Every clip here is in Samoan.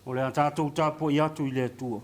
O le a tatou tapuai atu i le Atua.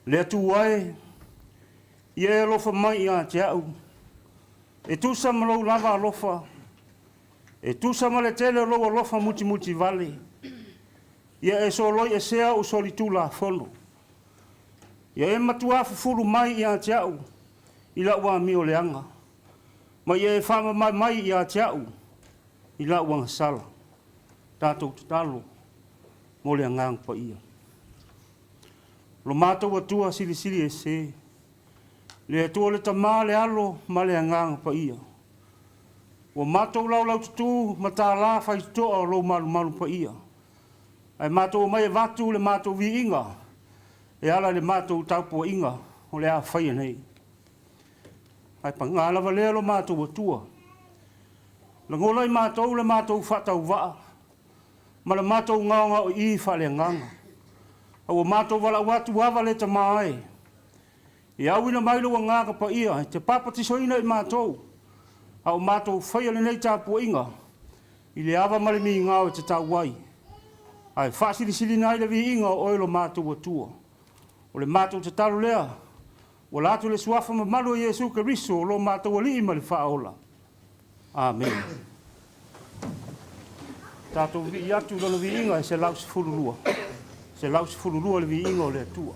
Le Atua e, ia e alofa mai ia te au, e tusa ma lou lava alofa, e tusa ma le tele o lou alofa mutimutivale, ia e soloi esea ou solitulafono. Ia e matuā fufulu mai ia te au i lau amio leaga, ma ia e faamamae mai ia te au i lau agasala. Tatou tatalo mo le Agaga Paia. Lo matou Atua Silisili Ese, le Atua le Tama, le Alo ma le Agaga Paia, ua matou laulaututū ma tālā faitotoa o lou malumalu paia, ae matou omai avatu le matou viiga e ala i le matou taupuaiga o le a faia nei. Ae pagā lava lea lo matou Atua, lagola i matou le matou faatauvaa ma le matou gaogaoii faaleagaga, a ua matou valaau atu ava le Tama e, ia auina mai lou Agaga Paia e te papatisoina i matou, a o matou faia lenei tapuaiga i le ava ma le migao e tatau ai, ae faasilisilina ai le viiga o oe lo matou Atua. O le matou tatalo lea, ua la atu le Suafa mamalu o Iesu Keriso o lo matou Alii ma le Faaola. Amene. Tatou vii atu i lona viiga e 112. 112 le viiga o le Atua.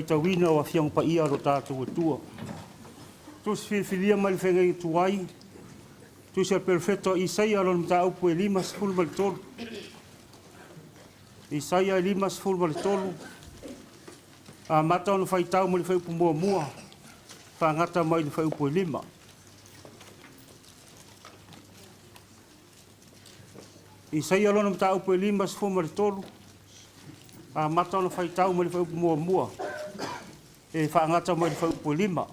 faitauina o Afioga Paia a lo tatou Atua. Tusi filifilia mai le feagaiga tuai, tusi a le Perofeta o Isaia lona mataupu e 53. Isaia e 53, amata ona faitau mai le fuaiupu muamua, faagata mai le fuaiupu e 5. Isaia lona mataupu e 53, amata ona faitau mai le fuaiupu muamua e faagata mai le fuaiupu e 5.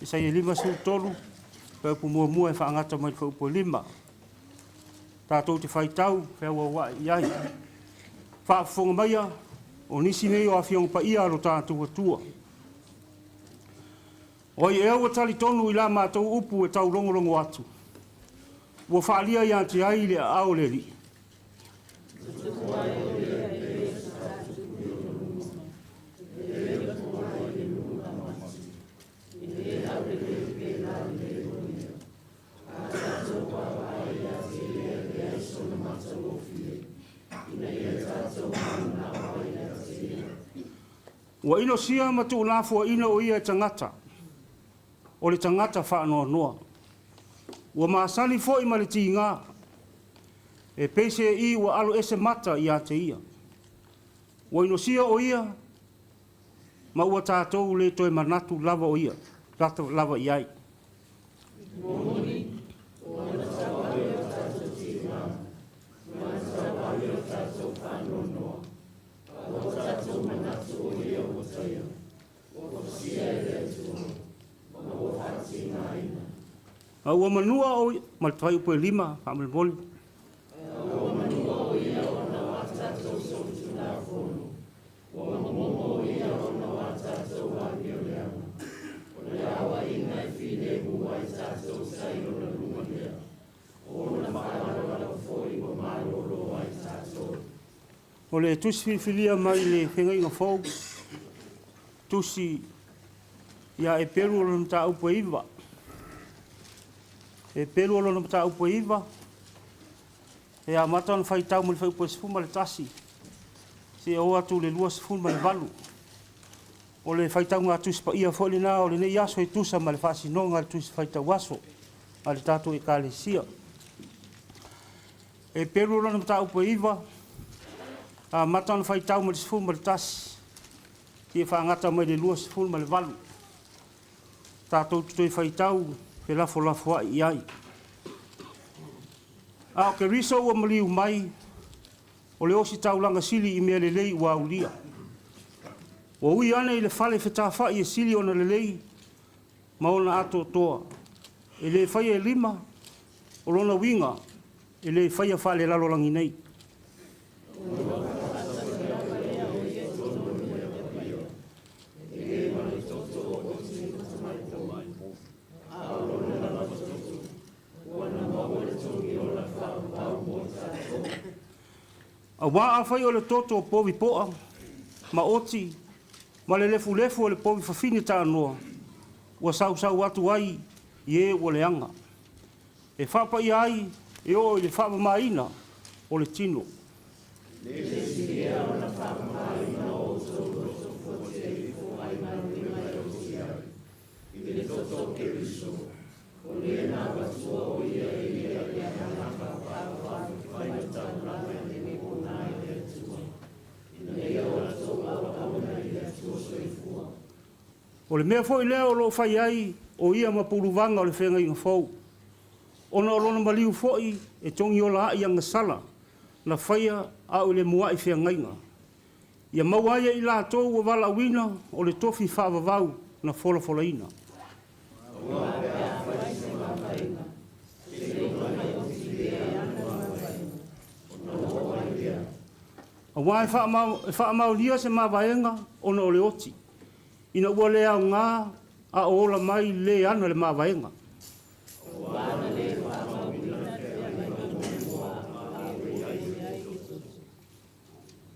Isaia 53, fuaiupu muamua e faagata mai le fuaiupu e 5. Tatou te faitau feauaua'i i ai. Faafofoga maia, o nisi nei o Afioga Paia a lo tatou Atua. O ai ea ua talitonu i la matou upu e taulogologo atu? Ua faalia ia te ai le aao o le Alii? Ua inosia ma tuulafoaina o ia e tagata, o le tagata faanoanoa. Ua masani foi ma le tiga, e pei se i ua aloese mata ia te ia. Ua inosia o ia, ma ua tatou le toe manatu lava o ia, lava i ai. A ua manua o ia, ma le fuaiupu e 5, faamolemole. O le tusi filifilia mai le Feagaiga Fou, tusi ia Eperu o lona mataupu e 9. Eperu o lona mataupu e 9, e amata ona faitau mai le fuaiupu e 11 seia oo atu i le 28. O le faitauga Tusi Paia foi lena o lenei aso e tusa ma le faasinoga a le Tusi Faitau Aso a le tatou Ekalesia. Eperu lona mataupu e 9, amata ona faitau mai le 11 seia faagata mai le 28. Tatou te toe faitau felafolafoai i ai. A o Keriso ua maliu mai, o le ositaulaga sili i mea lelei ua aulia. Ua ui ane i le fale fetafa'i e sili ona lelei ma ona atoatoa, e le faia e lima, o lona uiga, e le faia faalelalolagi nei. Auā afai o le toto o povi po'a ma oti ma le lefulefu o le povi fafine taanoa ua sausau atu ai i e ua leaga, e faapaia ai e oo i le faamamaina o le tino. O le mea foi lea o lo o fai ai o ia ma puluvaga o le feagaiga fou, ona o lona maliu foi e togiola ai agasala na faia a o i le mua'i feagaiga, ia maua ai e i latou ua valaauina o le tofi faavavau na folafolaina. Aua e faamaonia se mavaega ona o le oti, ina ua le aoga a o ola mai le ana le mavaega.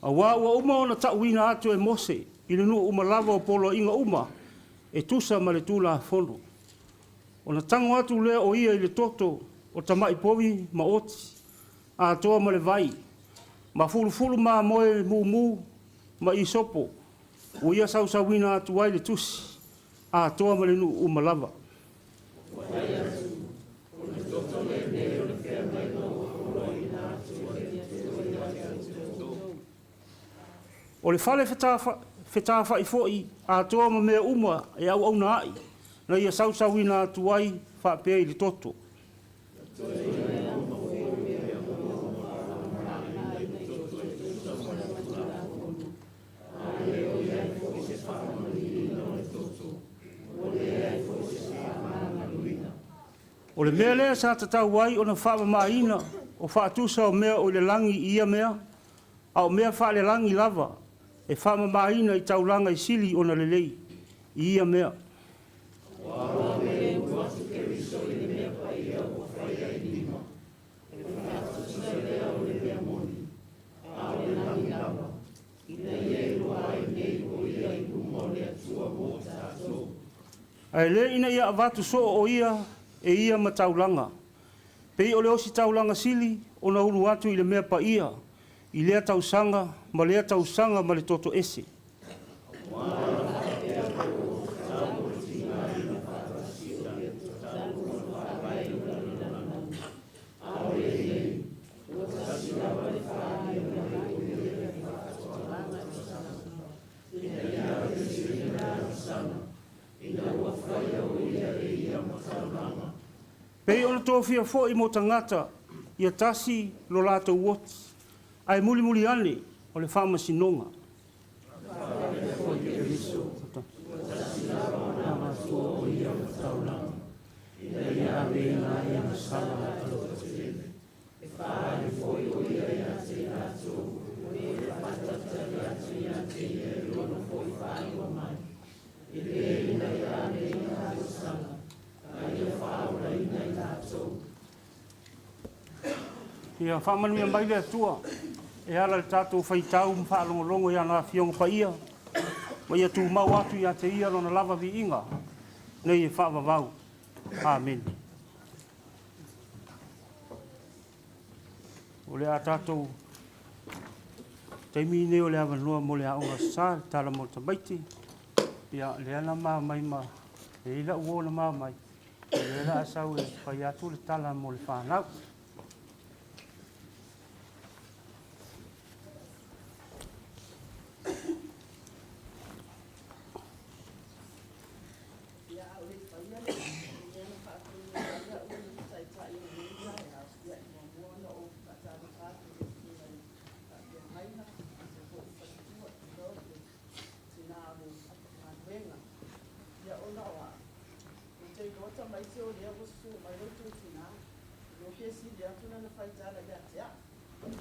Aua ua uma ona ta'uina atu e Mose i le nuu uma lava o poloaiga uma e tusa ma le Tulafono, ona tago atu lea o ia i le toto o tama'i povi ma oti, atoa ma le vai, ma fulufulu mamoe mumu ma isopo ua ia sausauina atu ai le tusi atoa ma le nuu uma lava. O le fale fetafa'i fo'i atoa ma mea uma e auauna a'i, na ia sausauina atu ai faapea i le toto. O le mea lea sa tatau ai ona faamamaina o faatusa o mea o i le lagi i ia mea, a o mea faalelagi lava e faamamaina i taulaga e sili ona lelei i ia mea. Ae le ina ia avatu soo o ia e ia ma taulaga, pei o le ositaulaga sili ona ulu atu i le mea paia i lea tausaga ma lea tausaga ma le toto ese. Pei ona tofia foi mo tagata ia tasi lo latou oti, ae mulimuli ane o le faamasinoga. Ia faamanuia mai le Atua e ala i le tatou faitau ma faalogologo i ana Afioga Paia, ma ia tumau atu ia te Ia Lona lava viiga nei e faavavau. Amene. O le a tatou taimi nei o le avanoa mo le aoga sa, le tala mo tamaiti. Ia, lea na ma mai ma e i lau uo na ma mai, lea la a sau e fai atu le tala mo le whanau. Ia, a o le i faia le mea na faatonu ai au e le Taitai i lenei taeao, ia, e muamua ona ou faatalofa atu i le susuga i le faafeagaiga aemaise foi le faletua, tulou le tina o le galuega. Ia, ona o au, ou te iloa tamaiti o lea ua susu mai lo outou tina, e iloa pe sili atu lana faitala ia te au.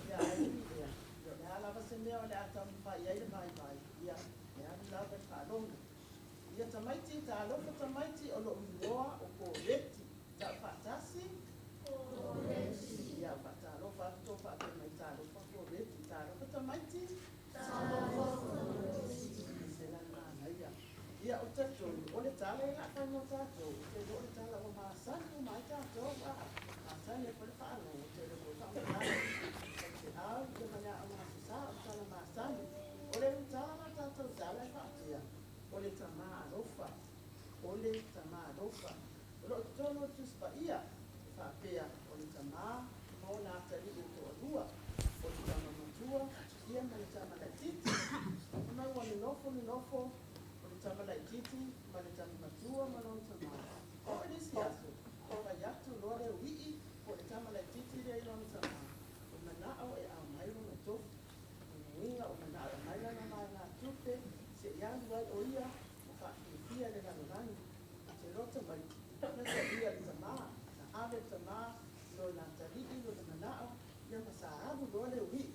Ia, ae ui i lea, ia, o le a lava se mea o le a taumafai i ai le vaivai, ia, e alu lava i le faalogo. Ia tamaiti, talofa tamaiti, o lou igoa o Koreti. Tau faatasi. Koreti. Ia, faatalofa atu tou faapea mai, talofa Koreti. Talofa tamaiti. Talofa Koreti. Se la manaia. Ia, o talitonu, o le tala e laa fai mo tatou, ou te iloa o le tala ua masani uma ai tatou, a masani ai foi le faalogo, ou te iloa foi faamatala. Faifeau, ia ma le aoga Aso Sa, o le tala masani. O le tala la tatou tala e faapea, o le tama alofa, o le tama alofa. O loo i totonu o le Tusi Paia e faapea, o le tama ma ona atalii e toalua, o le tama matua ia ma le tama laitiiti. Ona ua nonofo nonofo o le tama laitiiti ma le tama matua ma lona tama. Oo i le isi aso, fai atu loa le uii po o le tama laitiiti lea i lona tama, ua manao e aumai lona tofu. O lona uiga ua manao e aumai lana vaegatupe se'i alu ai o ia ma faafiafia le lalolagi. Ou te iloa tamaiti, na talia e le tama, na ave e le tama lona atalii lona manao, ia ma sa alu loa le uii.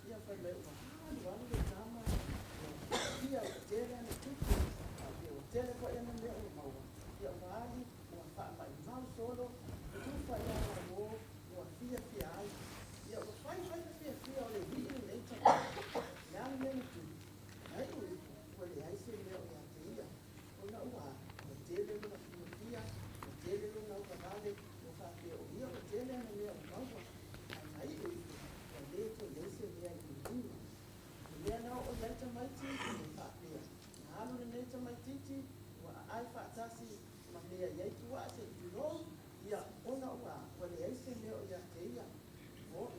Ia fai mai ua alu alu le tama, ua fiafia ua tele ana tupe, a ua tele foi ana mea ua maua, ia ua alu ua faamaumau solo, tufa i ana uo, ua fiafia ai. Ia ua fai fai le fiafia o le uii lenei tamaiti. O le a le mea na tupu? Na iu ifo ua leai se mea o ia te ia, ona ua a? Ua tele lona fiafia, ua tele lona ugavale, ua faapea o ia ua tele ana mea ua maua, ae na iu ifo ua le toe i ai se mea. leai ai puaa se i tulou, ia, ona ua leai se mea o ia te ia.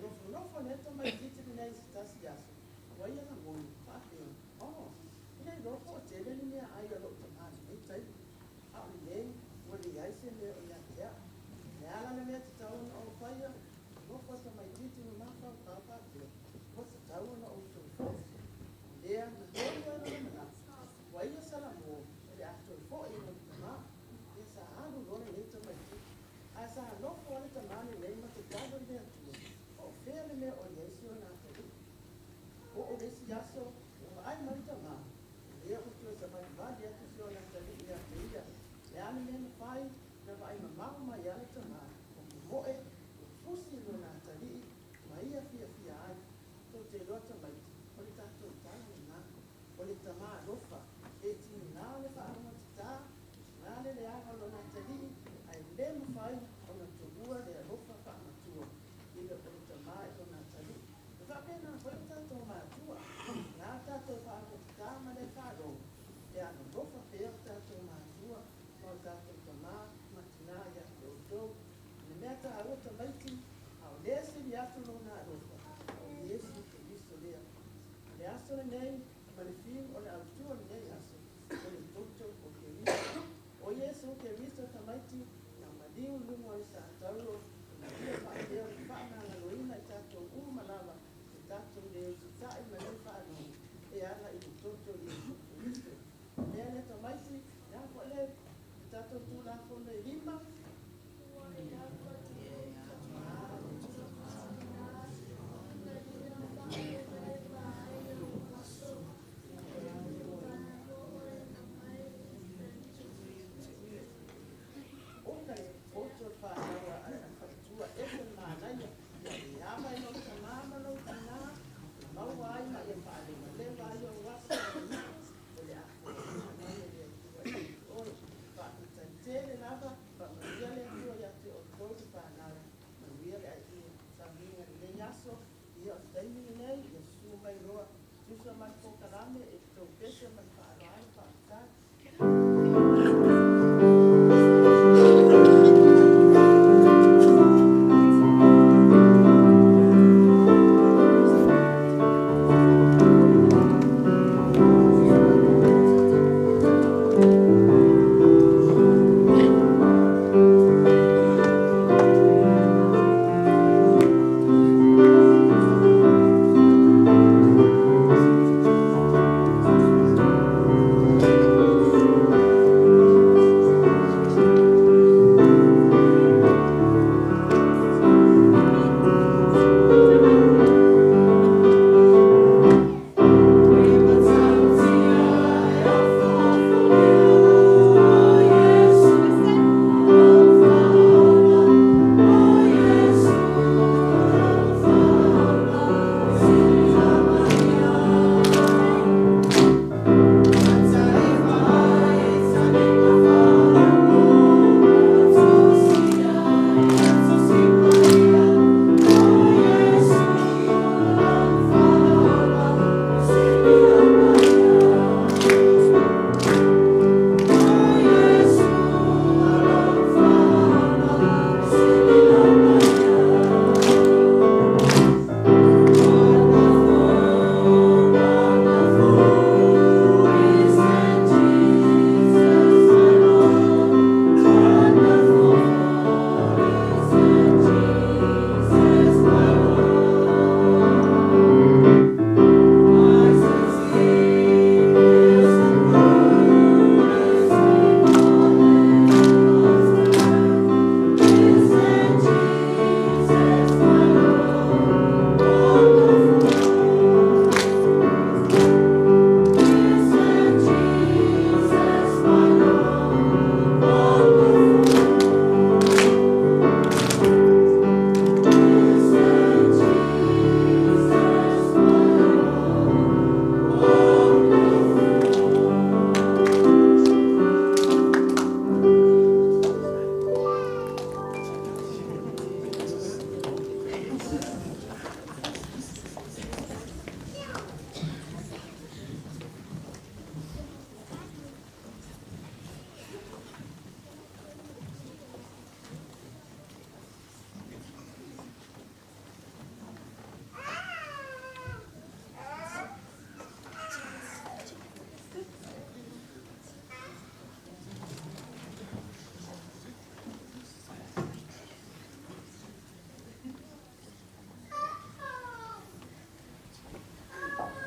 Nofonofo le tamaitiiti lenei i se tasi aso, ua ia lagona, faapea, “Oh, e le iloa po o tele ni meaai a lou tamā i lenei taimi. A o lenei, ua leai se mea o ia te au. O le a la le mea e tatau ona ou faia?” Nofo le tamaitiiti ma mafaufau faapea, “Ua tatau ona ou toe foi.” O lea na tonu ai lona manatu, ua ia salamo o le a toe foi i lona tamā. Ia sa alu loa lenei tamaitiiti. Ae sa nofo lava le tamā lenei ma tatalo i le Atua, po o fea le mea o i ai si ona atalii. Oo le isi aso, ua vaai mai le tamā, o lea ua toe savalivali atu si ona atalii ia te ia. Le a le mea na fai, na vaai mamao mai lava le tamā, ua momoe, ua fusi lona atalii, ma ia fiafia ai. Tou te iloa tamaiti, o le tatou tala lena. O le tamā alofa, e tiga le faalogotatā, tiga le leaga o lona atalii, ae le mafai ona tuua le alofa faamatua i le o le tamā i lona atalii. E faapena foi o tatou matua, na tatou faalogotatā ma le faalogo, e alolofa pea o tatou matua ma o tatou tamā ma tinā ia te outou. O le mea taua tamaiti, a o lea sili atu lona alofa, o Iesu Keriso lea. O le aso lenei, ma le fiu o le autua o lenei aso, o le toto o Keriso. O Iesu Keriso tamaiti, na maliu i luga o le satauro, ina ia faapea ona faamagaloina i tatou uma lava, e tatou le usitai ma le faalogo, e ala i le toto o Iesu Keriso. O lea le tamaiti, le a foi le tatou Tulafono e 5. Oka le poto le whānau a whakatua e te manaia, ia e ama i lou tamā ma lou tinā, e maua ai ma ia faalewalewa ai ou aso o le a foaiina mai e le Atua ia te oe. Faafetai tele lava, faamanuia le Atua ia te outou.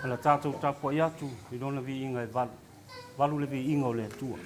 O le a tatou tapuai atu i Lona viiga e valu. Valu le viiga o le Atua.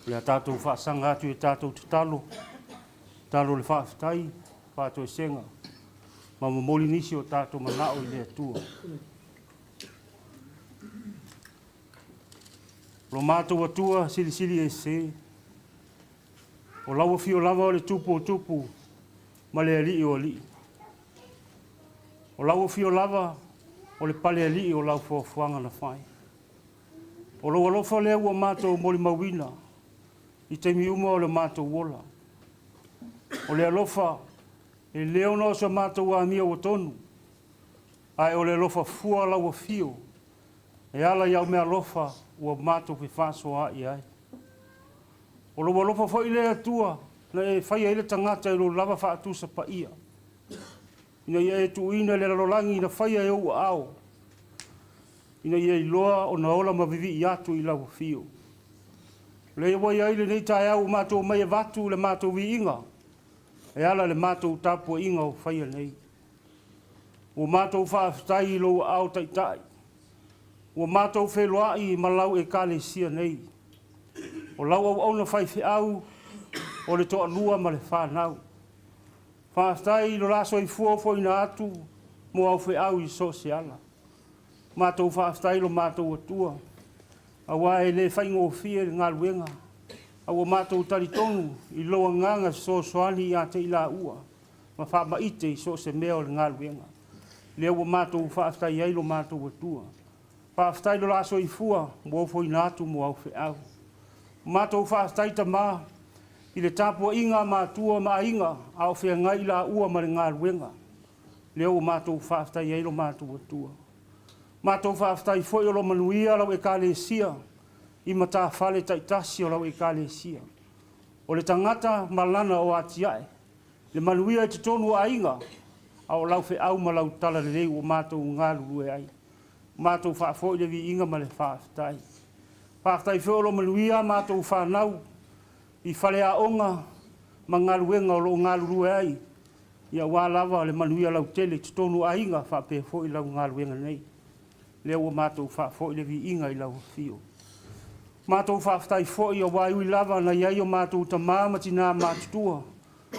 O le a tatou faasaga atu i a tatou tatalo, tatalo o le faafetai. Faatoesega ma momoli nisi o tatou manao i le Atua. Lo matou Atua silisili ese, o lau afio lava o le Tupu o Tupu ma le Alii o Alii. O lau afio lava o le Palealii o lau foafoaga na fai. O lou alofa lea ua matou molimauina i taimi uma o le matou ola. O le alofa e le ona o so matou amio ua tonu, ae o le alofa fua lau afio e ala i au meaalofa ua matou fefaasoaai ai. O lou alofa foi lea Atua na e faia ai le tagata i lou lava faatusa paia, ina ia e tuuina i le lalolagi na faia e ou aao, ina ia iloa ona ola ma vivii atu i lau afio. O lea ua i ai lenei taeao ua matou omai e avatu le matou viiga e ala i le matou tapuaiga o faia nei. Ua matou faafetai i lou aao taitai, ua matou feiloai ma lau Ekalesia nei. O lau auauna faifeau o le toalua ma le fanau. Faafetai i lo la soifua ofoina atu mo au feau i so o se ala. Matou faafetai i lo matou Atua, aua e le faigofie le galuega, a ua matou talitonu i lou agaga fesoasoani ia te i laua ma faamaite i so o se mea o le galuega. Lea ua matou faafetai ai lo matou Atua. Faafetai i lo la soifua ua ofoina atu mo au feau. Matou faafetai Tama i le tapuaiga a matua ma aiga a o feagai i laua ma le galuega. Lea ua matou faafetai ai lo matou Atua. Matou faafetai foi o lo manuia lau Ekalesia i matafale taitasi o lau Ekalesia. O le tagata ma lana o atiae, le manuia i totonu o aiga, a o lau feau ma lau talalelei ua matou galulue ai. Matou faafoi le viiga ma le faafetai. Faafetai foi o lo o manuia a matou fanau i faleaoga ma galuega o lo o galulue ai, aua lava le manuia lautele i totonu o aiga faapea foi lau galuega nei. Lea ua matou faafoi le viiga i lau afio. Matou faafetai foi aua e ui lava na i ai o matou tama ma tina matutua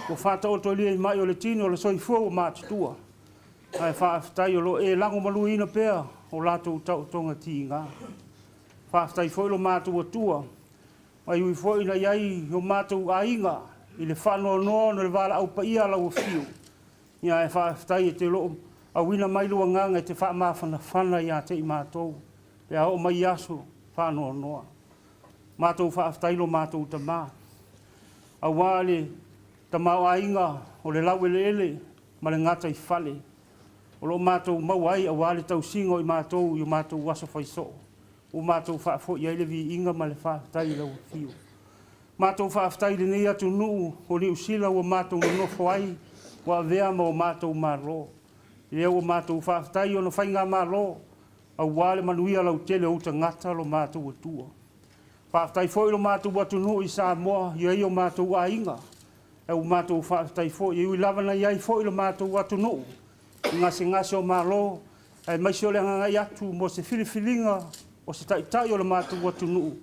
ua faataotolia i mai o le tino le soifua ua matutua, ae faafetai o lo o e lagomaluiina pea o latou taotoga tiga. Faafetai foi lo matou Atua, e ui foi ina i ai o matou aiga i le faanoanoa ona o le valaau paia a lau afio, ae faafetai e te lo o auina mai lou agaga e te faamafanafana ia te i matou pe a oo mai i aso faanoanoa. Matou faafetai lo matou Tama, aua le tamaoaiga o le laueleele ma le gataifale o lo o matou maua ai aua le tausiga o i matou i o matou aso faisoo, ua matou faafoi ai le viiga ma le faafetai i lau afio. Matou faafetai i lenei atunuu o Niu Sila ua matou nonofo ai, ua avea ma o matou malo. Lea ua matou faafetai i ona faigamalo aua le manuia lautele o ou tagata lo matou Atua. Faafetai foi i lo matou atunuu i Samoa i ai o matou aiga, ae ua matou faafetai foi, e ui lava na i ai foi lo matou atunuu i gasegase o malo, aemaise o le agagai atu mo se filifiliga o se taitai o le matou atunuu,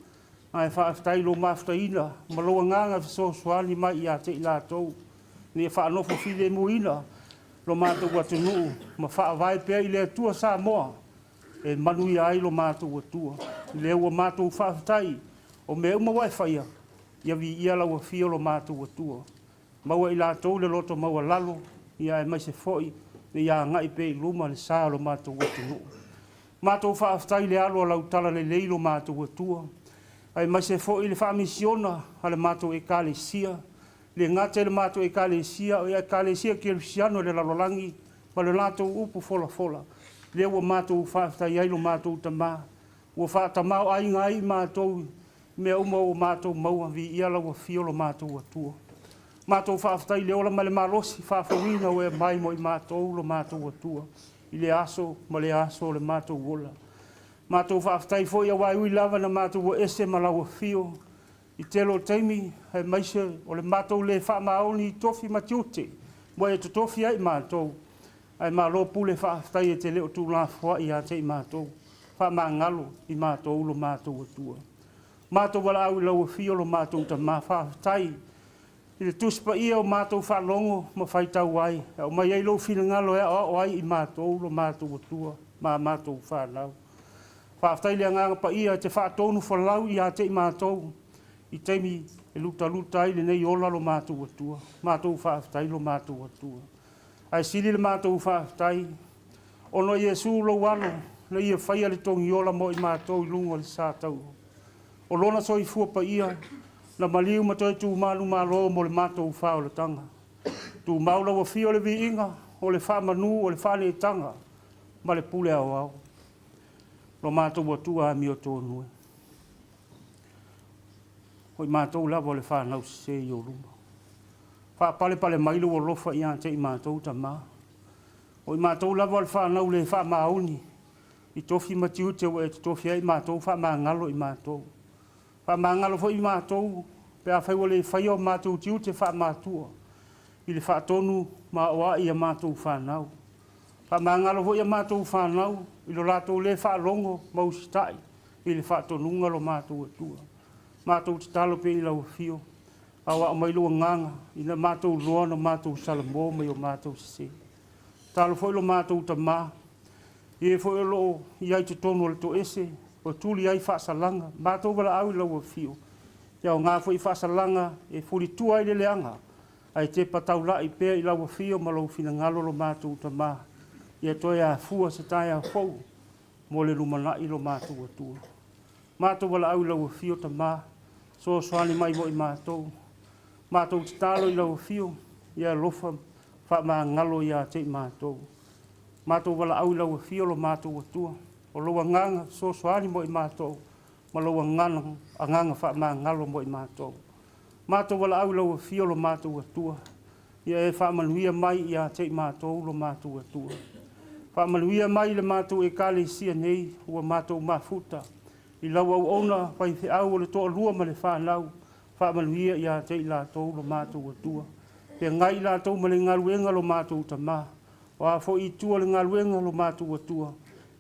ae faafetai i lou mafutaina ma lou agaga fesoasoani mai ia te i latou, ina ia faanofo filemuina lo matou atunuu ma faavae pea i le Atua Samoa e manuia ai lo matou Atua. Lea ua matou faafetai o mea uma ua e faia, ia viia lau afio lo matou Atua. Maua e i latou le loto maualalo, ia aemaise foi ia agai pea i luma le sa o lo matou atunuu. Matou faafetai i le alo o lau talalelei lo matou Atua, aemaise foi le faamisiona a le matou Ekalesia, le gata i le matou Ekalesia, o Ekalesia Kerisiano i le lalolagi ma le latou upu folafola, lea ua matou faafetai ai lo matou Tama, ua faatamaoaiga ai i matou i mea uma ua matou maua, viia lau afio lo matou Atua. Matou faafetai i le ola ma le malosi faafouina ua e aumai mo i matou lo matou Atua i lea aso ma lea aso o le matou ola. Matou faafetai foi aua e ui lava ina matou ua ese ma lau afio i tele o taimi, aemaise o le matou le faamaoni i tofi ma tiute ua e totofi ai i matou, ae malo pule faafetai e te le o tuulafoai ia te i matou, faamagalo i matou lo matou Atua. Matou valaau i lau afio lo matou Tama, faafetai. i le Tusi Paia o matou faalogo ma faitau ai, e aumai ai lou finagalo e aoao ai i matou lo matou Atua ma a matou fanau. Faafetai i le Agaga Paia e te faatonu folau ia te i matou i taimi e lutaluta ai lenei ola lo matou Atua. Matou faafetai lo matou Atua. Ae sili le matou faafetai ona o Iesu lou Alo na ia faia le togiola mo i matou i luga o le sa taua. O lona soifua paia na maliu ma toe tu manumalo mo le matou faaolataga. Tumau lau afio le viiga o le faamanu o le faaneetaga ma le pule aoao. Lo matou Atua amiotonu e. O i matou lava o le fanau sese i ou luma. Faapalepale mai lou alofa ia te i matou, Tama. O i matou lava o le fanau le faamaoni i tofi ma tiute ua e totofi ai i matou, faamagalo i matou. Faamagalo foi i matou pe afai ua le faia o matou tiute faamatua i le faatonu ma aoai i a matou fanau. Faamagalo foi a matou fanau i lo latou le faalogo ma usitai i le faatonuga lo matou Atua. Matou tatalo pea i lau afio, aoao mai lou agaga ina matou iloa ona matou salamo mai o matou sese. Tatalo foi lo matou Tama, i e foi o lo o i ai i totonu o le toese ua tuli ai faasalaga, matou valaau i lau afio, e aoga foi faasalaga e fulitua ai le leaga, ae tepa taulai pea i lau afio ma lou finagalo lo matou Tama, ia toe afua se taeao fou mo le lumanai lo matou Atua. Matou valaau i lau afio Tama, fesoasoani mai mo i matou. Matou tatalo i lau afio, ia alofa faamagalo ia te i matou. Matou valaau i lau afio lo matou Atua, o lou agaga fesoasoani mo i matou, ma lou agaga faamagalo mo i matou. Matou valaau i lau afio lo matou Atua, ia e faamanuia mai ia te i matou lo matou Atua. Faamanuia mai i le matou Ekalesia nei ua matou mafuta i lau auauna faifeau o le toalua ma le fanau, faamanuia ia te i latou lo matou Atua. Feagai i latou ma le galuega lo matou Tama, o a foi itu o le galuega lo matou Atua,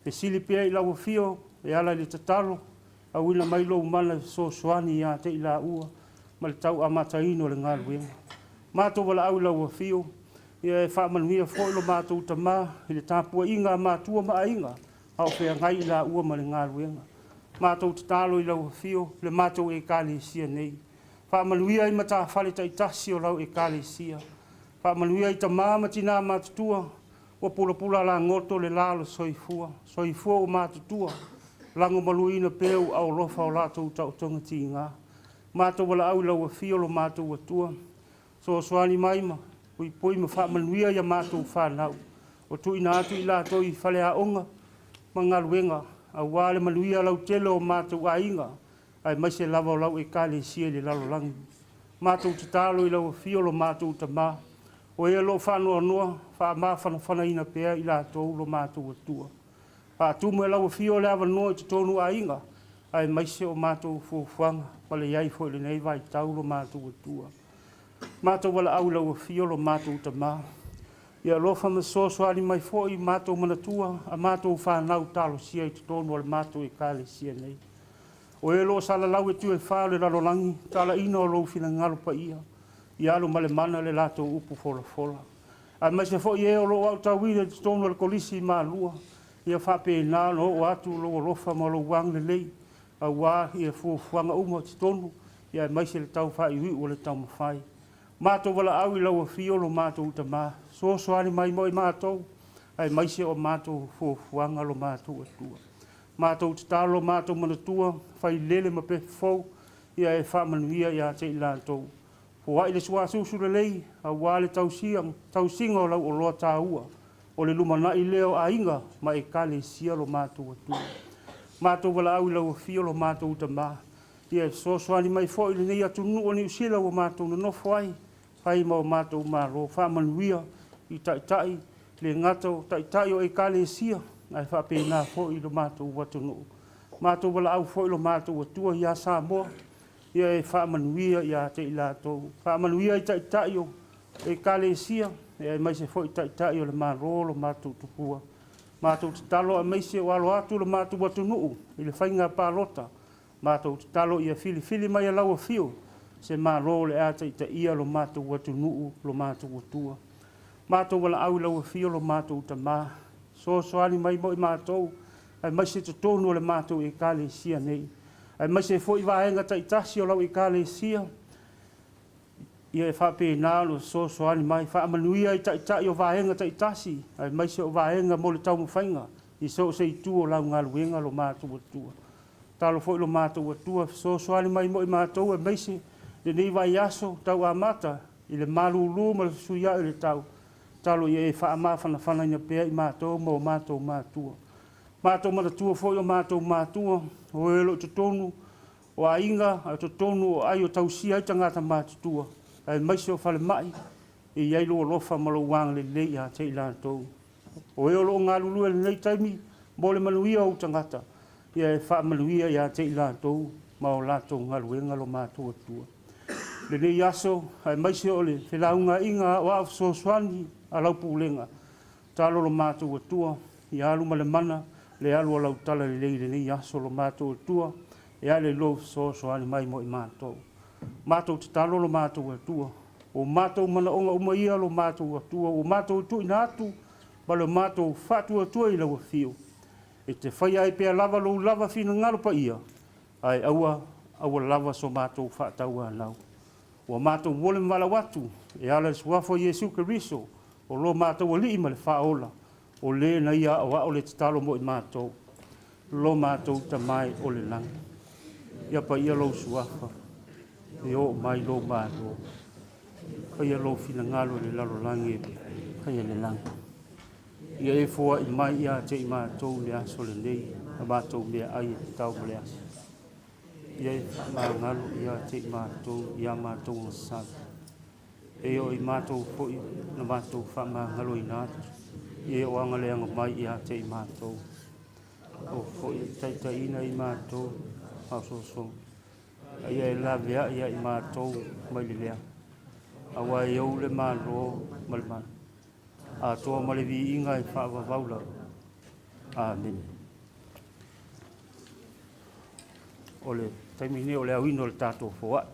fesili pea i lau afio e ala i le tatalo, auina mai lou mana e fesoasoani ia te i laua ma le tau amataina o le galuega. Matou valaau i lau afio, ia e faamanuia foi lo matou Tama i le tapuaiga a matua ma aiga a o feagai i laua ma le galuega. Matou tatalo i lau afio le matou Ekalesia nei. Faamanuia i matafale taitasi o lau Ekalesia. Faamanuia i tama ma tina matutua ua pulapula alagoto le la o le soifua, soifua ua matutua, lagomaluaina pea ou aao alofa o latou taotoga tiga. Matou valaau i lau afio lo matou Atua, fesoasoani mai ma puipui ma faamanuia i a matou fanau, ua tuuina atu i latou i faleaoga ma galuega aua le manuia lautele o matou aiga aemaise lava o lau Ekalesia i le lalolagi. Matou tatalo i lau afio lo matou Tama, o e o lo o faanoanoa, faamafanafanaina pea i latou lo matou Atua. Faatumu e lau afio le avanoa i totonu o aiga, aemaise o matou fuafuaga ma le i ai foi i lenei vaitau lo matou Atua. Matou valaau i lau afio lo matou Tama, ia alofa ma fesoasoani mai foi i matou manatua a matou fanau talosia i totonu o le matou Ekalesia nei. O e o lo o salalau i itu e fa o le lalolagi, talaina o lou finagalo paia, ia alu ma le mana le latou upu folafola. Aemaise foi e o lo o aotauina i totonu o le Kolisi i Malua, ia faapena ona oo atu lou alofa ma lou agalelei aua fuafuaga uma i totonu, aemaise le tau faaiuiu o le taumafai. Matou valaau i lau afio lo matou Tama, fesoasoani mai mo i matou, aemaise o matou fuafuaga lo matou Atua. Matou tatalo lo matou manatua, failele ma pepe fou, ia e faamanuia ia te i latou. Foai le suasusu lelei aua le tausiga o lau oloa taua, o le lumanai lea o aiga ma Ekalesia lo matou Atua. Matou valaau i lau afio lo matou Tama, ia e fesoasoani mai foi i lenei atunuu o Niu Sila ua matou nonofo ai, fai ma o matou malo, faamanuia i taitai, le gata o taitai o Ekalesia, ae faapena foi i lo matou atunuu. Matou valaau foi lo matou Atua ia Samoa, ia e faamanuia ia te i latou, faamanuia i taitai o Ekalesia, aemaise foi taitai o le Malo lo matou Tupua. Matou tatalo aemaise o alo atu lo matou atunuu i le faiga palota, matou tatalo ia filifili mai e lau afio. se Malo o le a taitaia lo matou atunuu, lo matou Atua. Matou valaau i lau Afio lo matou Tama, fesoasoani mai mo i matou, aemaise totonu o le matou Ekalesia nei, aemaise foi vaega taitasi o lau Ekalesia, ia e faapena ona fesoasoani mai, faamanuia i taitai o vaega taitasi, aemaise o vaega mo le taumafaiga i so o se itu o lau galuega lo matou Atua. Tatalo foi lo matou Atua, fesoasoani mai mo i matou aemaise lenei vaiaso tau amata i le malulu ma le fesuiai o le tau, tatalo ia e faamafanafanaina pea i matou ma o matou matua. Matou manatua foi o matou matua, o e o lo o i totonu o aiga, a o totonu o aai o tausia ai tagata matutua, aemaise o falemai, ia i ai lou alofa ma lou agalelei ia te i latou. O e o lo o galulue i lenei taimi mo le manuia o ou tagata, ia e faamanuia ia te i latou ma o latou galuega lo matou Atua. Lenei aso aemaise o le felaugaaiga a Aoao Fesoasoani a lau Pulega, tatalo lo matou Atua, ia alu ma le mana le alu o lau talalelei i lenei aso lo matou Atua, e ala i lou fesoasoani mai mo i matou. Matou tatalo lo matou Atua, o matou manaoga uma ia lo matou Atua ua matou tuuina atu ma le matou faatuatua i lau Afio, e te faia ai pea lava lou lava finagalo paia, ae aua, aua lava so matou faatauanau. Ua matou momoli ma valaau atu e ala i le Suafa o Iesu Keriso o lo matou Alii ma le Faaola, o Le na Ia aoao le tatalo mo i matou, lo matou Tama e o le lagi, ia paia lou Suafa, ia oo mai lou Malo, faia lou finagalo i le lalolagi e faia i le lagi. Ia e foai mai ia te i matou i le aso lenei la matou meaai e tatau mo le aso. Ia e faamagalo ia te i matou i a matou gasali, e o i matou foi na matou faamagaloina atu i e o agaleaga mai ia te i matou. O foi e taitaiina i matou maososoga, a ia e laveai ia i matou mai le leaga, aua e ou le Malo ma le Malo atoa ma le viiga e faavavau lava. Amene. O le taimi lenei o le aoina o le tatou foai.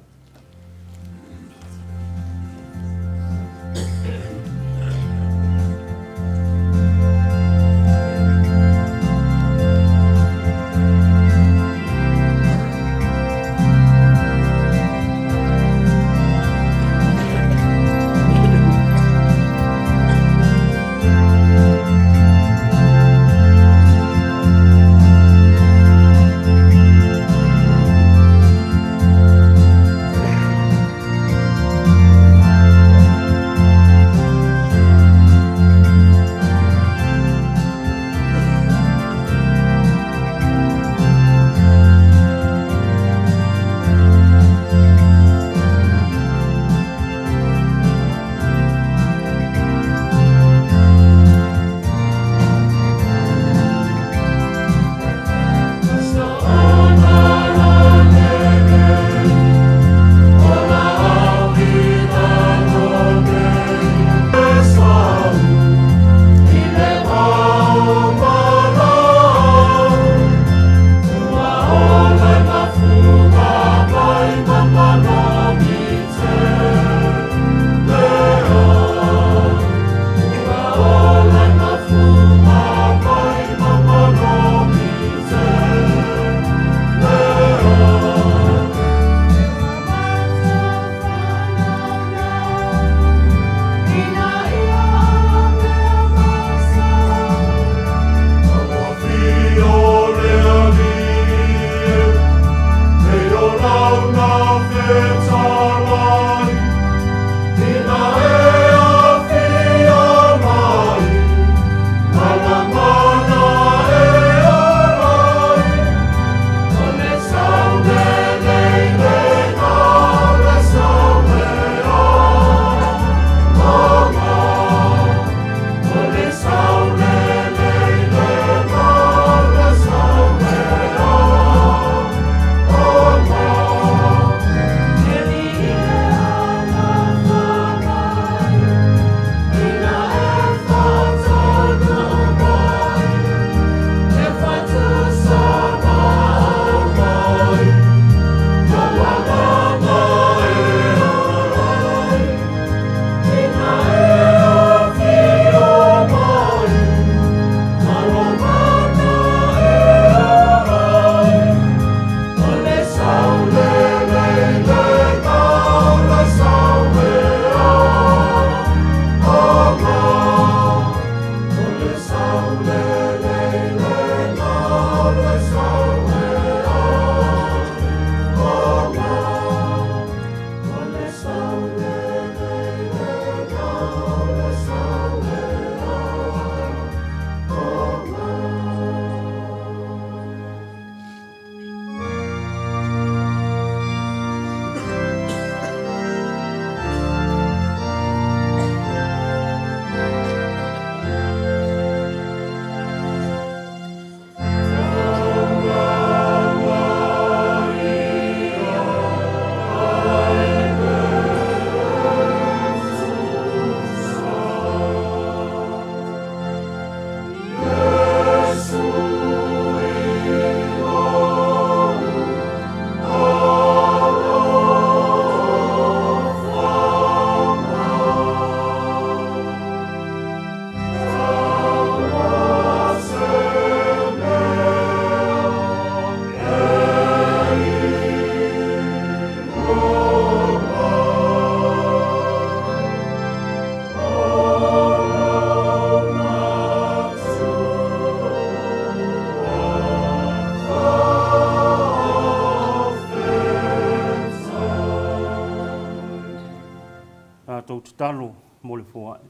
tatalo mo le foai.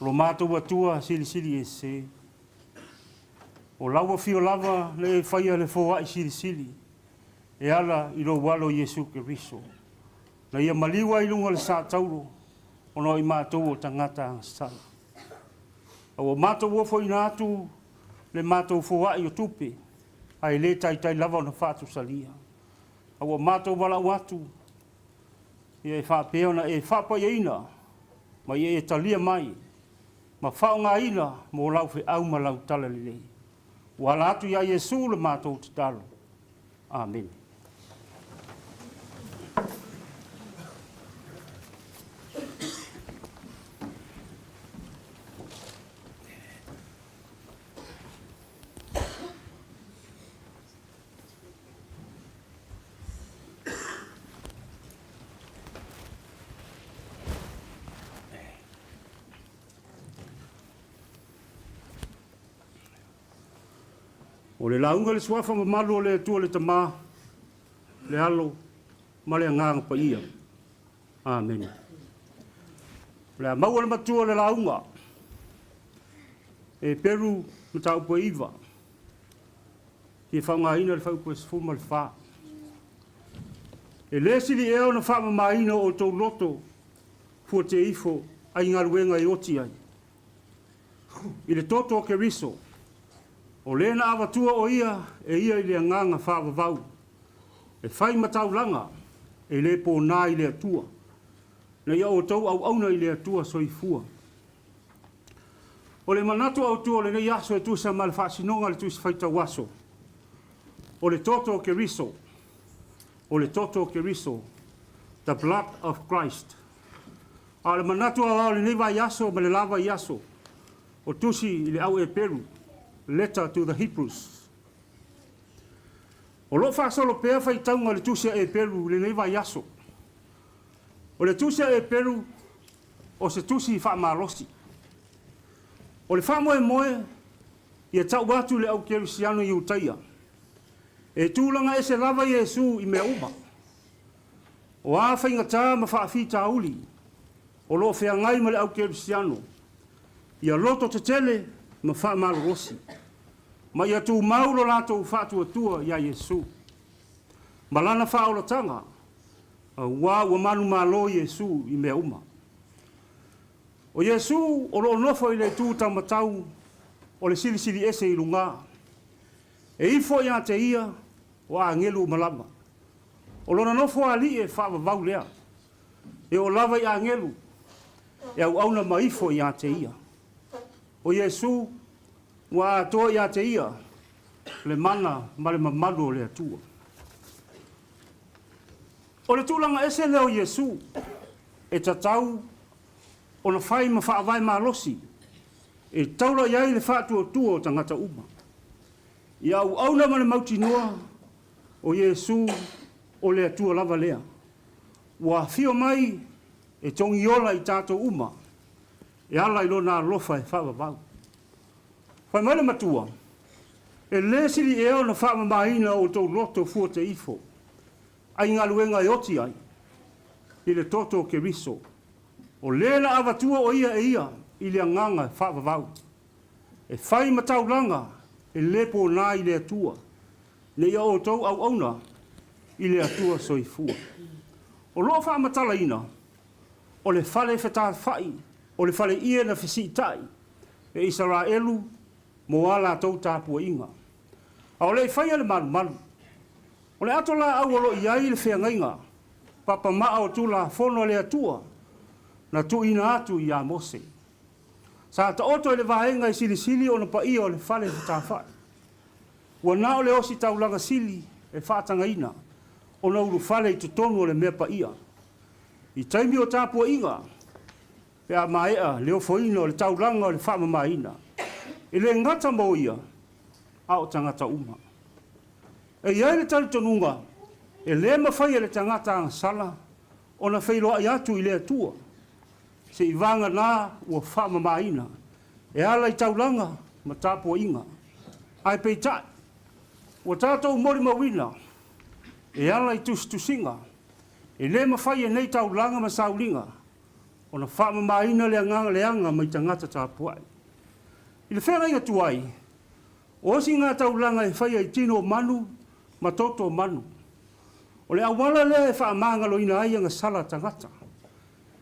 O lo matou Atua silisili ese. O lau afio lava na e faia le foai silisili e ala i lou Alo Iesu Keriso, na ia maliu ai i luga o le sa tauro ona o i matou o tagata agasala. A ua matou ofoina atu le matou foai o tupe, ae le taitai lava ona faatusalia. A ua matou valaau atu, ia e faapea ona e faapaiaina ma ia e talia mai ma faaaogaina mo lau feau ma lau talalelei. Ua ala atu iā Iesu le matou tatalo. Amene. O le lauga i le Suafa mamalu o le Atua le Tama, le Alo ma le Agaga Paia. Amene. O le a maua le matua o le lauga Heperu mataupu e 9. Fia faaaogaina le fuaiupu e 14. E le sili ea ona faamamaina o outou loto fuatia ifo ai galuega e oti ai. I le toto o Keriso, o le na avatua o ia e ia i le agaga faavavau, e fai ma taulaga e le pona i le Atua, na ia outou auauna i le Atua soifua. O le manatu autu o lenei aso e tusa ma le faasinoga o le Tusi Faitau Aso, o le toto o Keriso, o le toto o Keriso, the blood of Christ. A o le manatu aoao o lenei vaiaso ma le la vaiaso, o tusi i le au Eperu, letter to the Hebrews. O lo o faasolo pea faitauga o le tusi a Eperu i lenei vaiaso. O le tusi a Eperu o se tusi faamalosi. O le faamoemoe ia tau atu i le au kerisiano Iutaia, e tulaga ese lava Iesu i mea uma. O a faigata ma faafitauli o lo o feagai ma le au kerisiano, ia loto tetele ma faamalolosi, ma ia tumau lo latou faatuatua iā Iesu ma lana faaolataga, auā ua manumalo Iesu i mea uma. O Iesu o lo o nofo i le itu taumatau o le Silisili Ese i lugā. E ifo ia te ia o agelu uma lava. O lona nofo alii e faavavau lea. E oo lava i agelu e auauna ma ifo ia te ia. O Iesu ua atoa ia te ia le mana ma le mamalu o le Atua. O le tulaga ese lea o Iesu e tatau ona fai ma faavae malosi e taula i ai le faatuatua o tagata uma. Ia auauna ma le mautinoa o Iesu o le Atua lava lea, ua afio mai e togiola i tatou uma e ala i Lona alofa e faavavau. Fai mai le matua, E le sili ea ona faamamaina o outou loto fuate ifo, ai galuega e oti ai, i le toto o Keriso, o le na avatua o ia e ia i le agaga e faavavau, e fai ma taulaga e le pona i le Atua, ne i a outou auauna i le Atua soifua. O lo o faamatalaina, o le fale fetafai, o le fale ie na fesiitai e Isaraelu mo a latou tapuaiga. A o le i faia le malumalu, o le ato laau o lo o i ai le feagaiga papamaa o Tulafono a le Atua na tuuina atu iā Mose. Sa taoto i le vaega e silisili ona paia o le fale fetafai. Ua na o le ositaulaga sili e faatagaina ona ulufale i totonu o le mea paia. I taimi o tapuaiga, pe a maea le ofoina o le taulaga o le faamamaina, e le gata mo ia, a o tagata uma. E i ai le talitonuga e le mafai e le tagata agasala ona feiloai atu i le Atua, seivaga ua faamamaina e ala i taulaga ma tapuaiga. Ae peitai, ua tatou molimauina e ala i tusitusiga. E lē mafai e nei taulaga ma sauliga ona faamamaina le agaga leaga mai tagata tapuai. I le feagaiga tuai, o osiga taulaga e faia i tino o manu ma toto o manu. O le auala lea e faamagaloina ai agasala a tagata.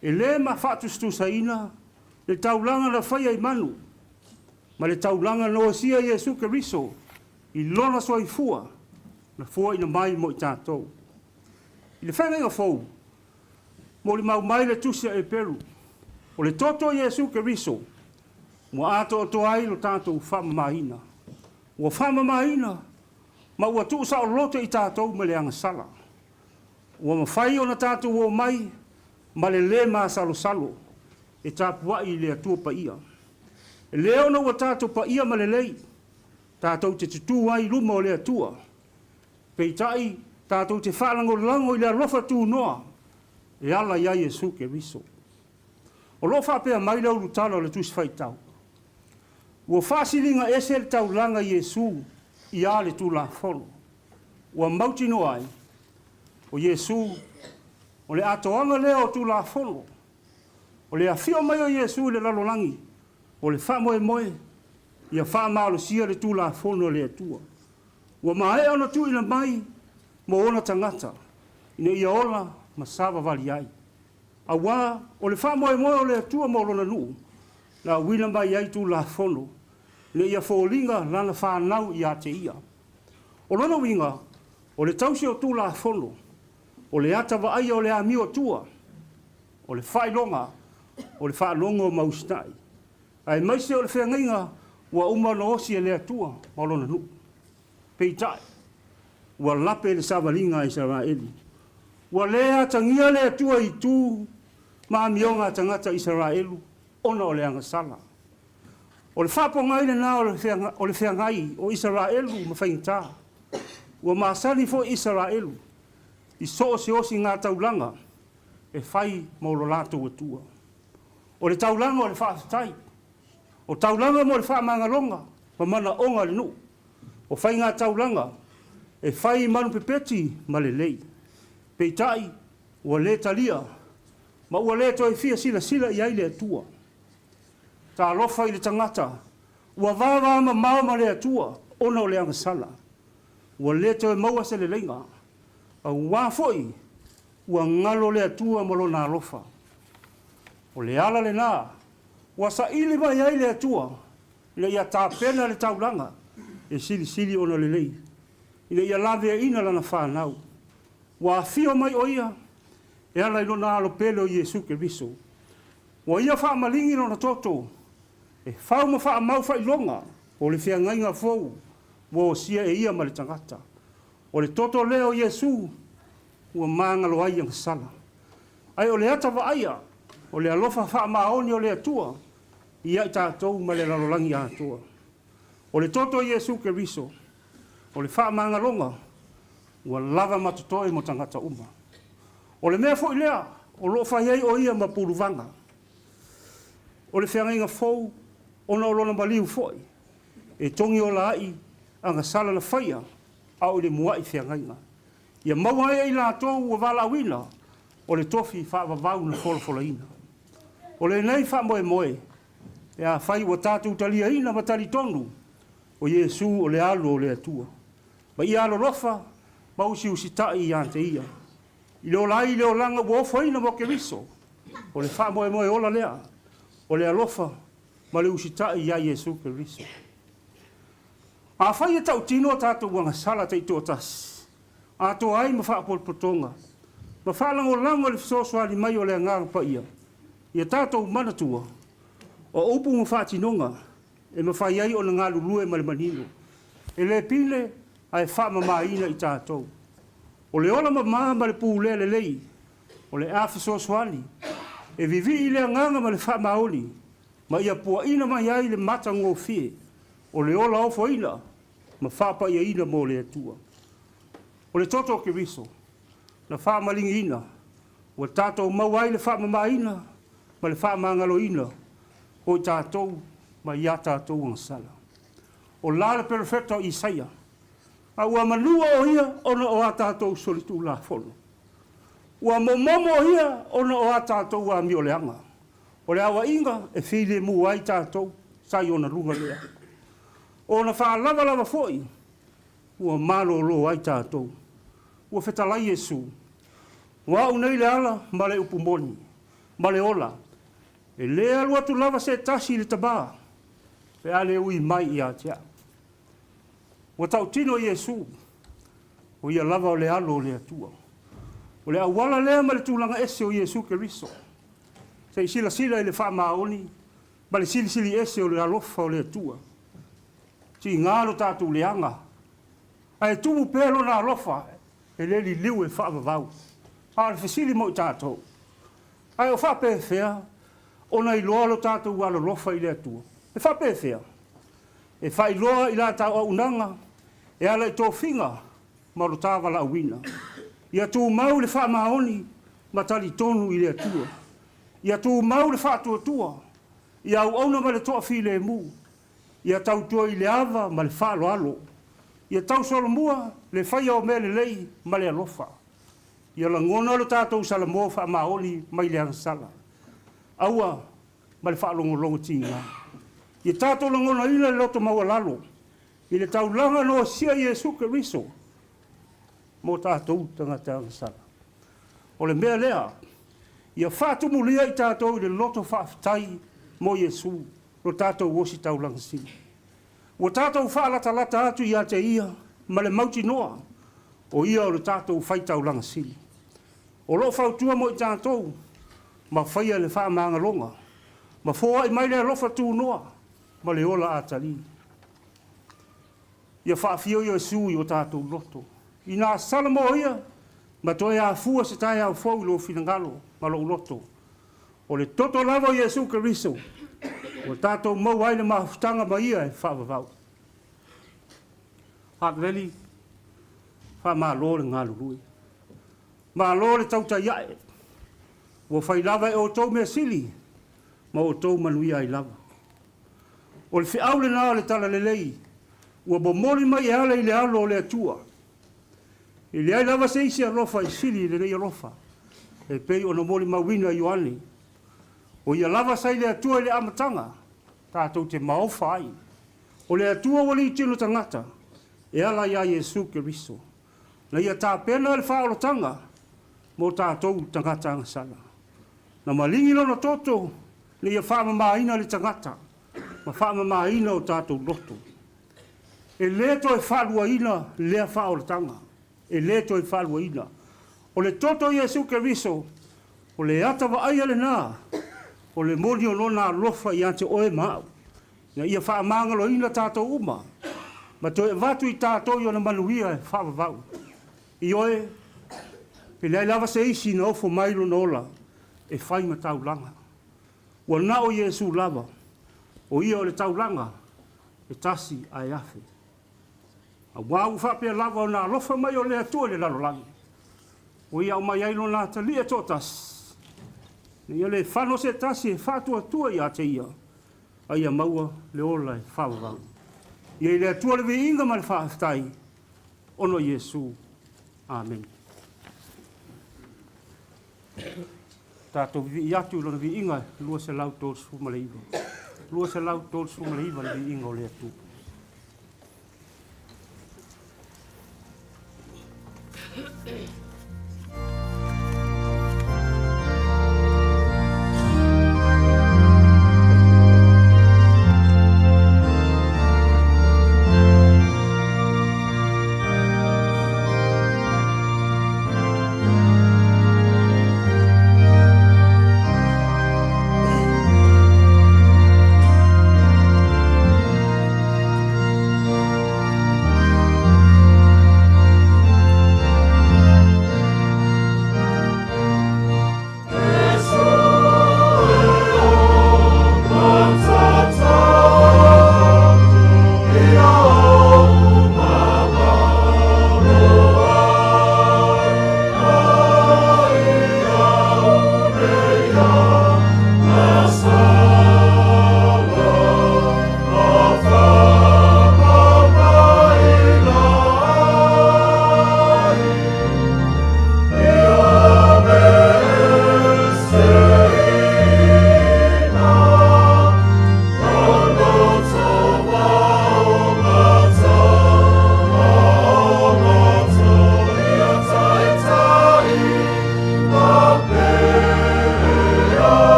E lē ma faatusatusaina le taulaga na faia i manu ma le taulaga na osia e Iesu Keriso i Lona soifua na fuaina mai mo i tatou. I le feagaiga fou, molimau mai le Tusi a Eperu, o le toto o Iesu Keriso ua atoatoa ai lo tatou faamamaina. Ua faamamaina ma ua tuusaoloto i tatou mai le agasala. Ua mafai ona tatou omai ma le lē masalosalo e tapuai i le Atua Paia. E lē ona ua tatou paia ma lelei, tatou te tutū ai i luma o le Atua. Peitai, tatou te faalagolago i le alofa tunoa e ala iā Iesu Keriso. O lo o faapea mai le ulutala o le Tusi Faitau, Ua faasiliga ese le taulaga i Iesu iā le Tulafono, ua mautinoa ai, o Iesu, o le atoaga lea o Tulafono. O le afio mai o Iesu i le lalolagi, o le faamoemoe ia faamalosia le Tulafono a le Atua, ua maea ona tuuina mai mo ona tagata, ina ia ola ma savavali ai. Auā o le faamoemoe o le Atua mo Lona nuu, na auina mai ai Tulafono, ina ia foliga Lana fanau ia te Ia. O lona uiga, o le tausi o Tulafono, o le ata vaaia o le amio atua, o le faailoga, o le faalogo ma usitai, aemaise o le feagaiga ua uma ona osi e le Atua ma Lona nuu. Peitai, ua lape le savaliga a Isaraelu. Ua le atagia le Atua i itu ma amioga a tagata Isaraelu ona o le agasala. O le faapogai lena o le feagai o Isaraelu ma faigata. Ua masani foi Isaraelu i so o se osiga taulaga e fai mo lo latou Atua. O le taulaga o le faafetai, o taulaga mo le faamagaloga ma manaoga a le nuu, o faiga taulaga e fai i manupepeti ma lelei. Peitai, ua le talia ma ua le toe fia silasila i ai le Atua. Talofa i le tagata ua vavamamao ma le Atua ona o le agasala, ua le toe maua se leleiga, auā foi ua galo le Atua ma Lona alofa. O le ala lena ua saili mai ai le Atua ina ia tapena le taulaga e silisili ona lelei, ina ia laveaiina lana fanau. Ua afio mai o Ia e ala i Lona Alo pele o Iesu Keriso. Ua Ia faamaligi Lona toto e fau ma faamau faailoga o le feagaiga fou ua osia e Ia ma le tagata. O le toto lea o Iesu ua magalo ai agasala. Ae o le ata vaaia o le alofa faamaoni o le Atua ia i tatou ma le lalolagi atoa. O le toto o Iesu Keriso, o le faamagaloga ua lava ma totoe mo tagata uma. O le mea foi lea o lo o fai ai o ia ma puluvaga o le feagaiga fou ona o lona maliu foi e togi ola ai agasala na faia a o i le mua'i feagaiga. Ia maua ai e i latou ua valaauina o le tofi faavavau na folafolaina. O lenei faamoemoe, pe afai ua tatou taliaina ma talitonu o Iesu o le Alo o le Atua, ma ia alolofa ma usiusitai ia te Ia, i le ola ai i le olaga ua ofoina mo Keriso, o le faamoemoe ola lea, o le alofa ma le usitai ia Iesu Keriso. Afai e tautino a tatou agasala taitoatasi, atoa ai ma faapotopotoga, ma faalagolago i le fesoasoani mai o le Agaga Paia, ia tatou manatua, o upu ma faatinoga e mafai ai ona galulue ma le manino, e le pine ae faamamaina i tatou. O le ola mama ma le pulea lelei o le a fesoasoani e vivii le agaga ma le faamaoni ma ia puaina mai ai le matagofie o le ola ofoina ma faapaiaina mo le Atua. O le toto o Keriso na faamaligiina ua tatou maua ai le faamamaina ma le faamagaloina o i tatou mai ia tatou agasala. O la le perofeta o Isaia, a ua manua o ia ona o a tatou solitulafono. Ua momomo ia ona o a tatou amioleaga. O le aoaiga e filemu ai tatou sa i ona luga lea. O ona faalavalava foi ua malolo ai tatou. Ua fetalai Iesu, O A'u nei le ala ma le upu moni, ma le ola, e lē alu atu lava se tasi i le Tamā, pe a le ui mai ia te A'u. Ua tautino Iesu, o Ia lava o le Alo o le Atua. O le auala lea ma le tulaga ese o Iesu Keriso. Se i silasila i le faamaoni ma le silisili ese o le alofa o le Atua. Tiga lo tatou leaga, ae tumu pea Lona alofa e le liliu e faavavau. A o le fesili mo i tatou, ae o faapefea ona iloa lo tatou alolofa i le Atua? E faapefea? E faailoa i la ta auaunaga e ala i tofiga ma lo ta valaauina. Ia tumau le faamaoni ma talitonu i le Atua. Ia tumau le faatuatua, ia auauna ma le toafilemu, ia tautua i le ava ma le faaaloalo, ia tausolomua le faia o mea lelei ma le alofa. Ia lagona lo tatou Salamo faamaoni mai le agasala. Aua ma le faalogologo tiga. Ia tatou lagonaina le loto maualalo i le taulaga na osia e Iesu Keriso mo tatou tagata agasala. O le mea lea, ia faatumulia i tatou i le loto faafetai mo Iesu, lo tatou Ositaulaga Sili. Ua tatou faalatalata atu ia te Ia ma le mautinoa o Ia o le tatou Faitaulaga Sili. O lo o fautua mo i tatou ma faia le faamagaloga, ma foai mai le alofa tunoa ma le ola atalii. Ia faafio Iesu i o tatou loto. Ina salamo ia ma toe afua se taeao fou i lou finagalo ma lou loto. O le toto lava o Iesu Keriso ua tatou maua ai le mafutaga ma Ia e faavavau. Heart Valley, faamalo le galulue. Malo le tautai a'e. Ua fai lava e outou mea sili ma outou manuia ai lava. O le feau lena o le Talalelei ua momoli mai e ala i le Alo o le Atua. E leai lava se isi alofa e sili i lenei alofa e pei ona molimauina e Ioane. O ia lava sa i le Atua i le amataga, tatou te maofa ai. O le Atua ua litino tagata e ala iā Iesu Keriso. Na ia tapena le faaolataga mo tatou tagata agasala. Na maligi lona toto ina ia faamamaina le tagata ma faamamaina o tatou loto. E le toe faaluaina lea faaolataga. E le toe faaluaina. O le toto o Iesu Keriso, o le ata vaaia lena o le moni o Lona alofa ia te oe ma au, ina ia faamagaloina tatou uma ma toe avatu i tatou i Ona manuia e faavavau. Ioe, e leai lava se isi na ofo mai lona ola e fai ma taulaga. Ua na o Iesu lava, o Ia o le taulaga e tasi ae afe. Aua ua faapea lava ona alofa mai o le Atua i le lalolagi, ua Ia aumai ai Lona Atalii e toatasi, ina ia le fano se tasi e faatuatua ia te Ia, a ia maua le ola e faavavau. Ia i le Atua le viiga ma le faafetai, ona o Iesu. Amene. Tatou vivii atu i Lona viiga e 239. 239 le viiga o le Atua.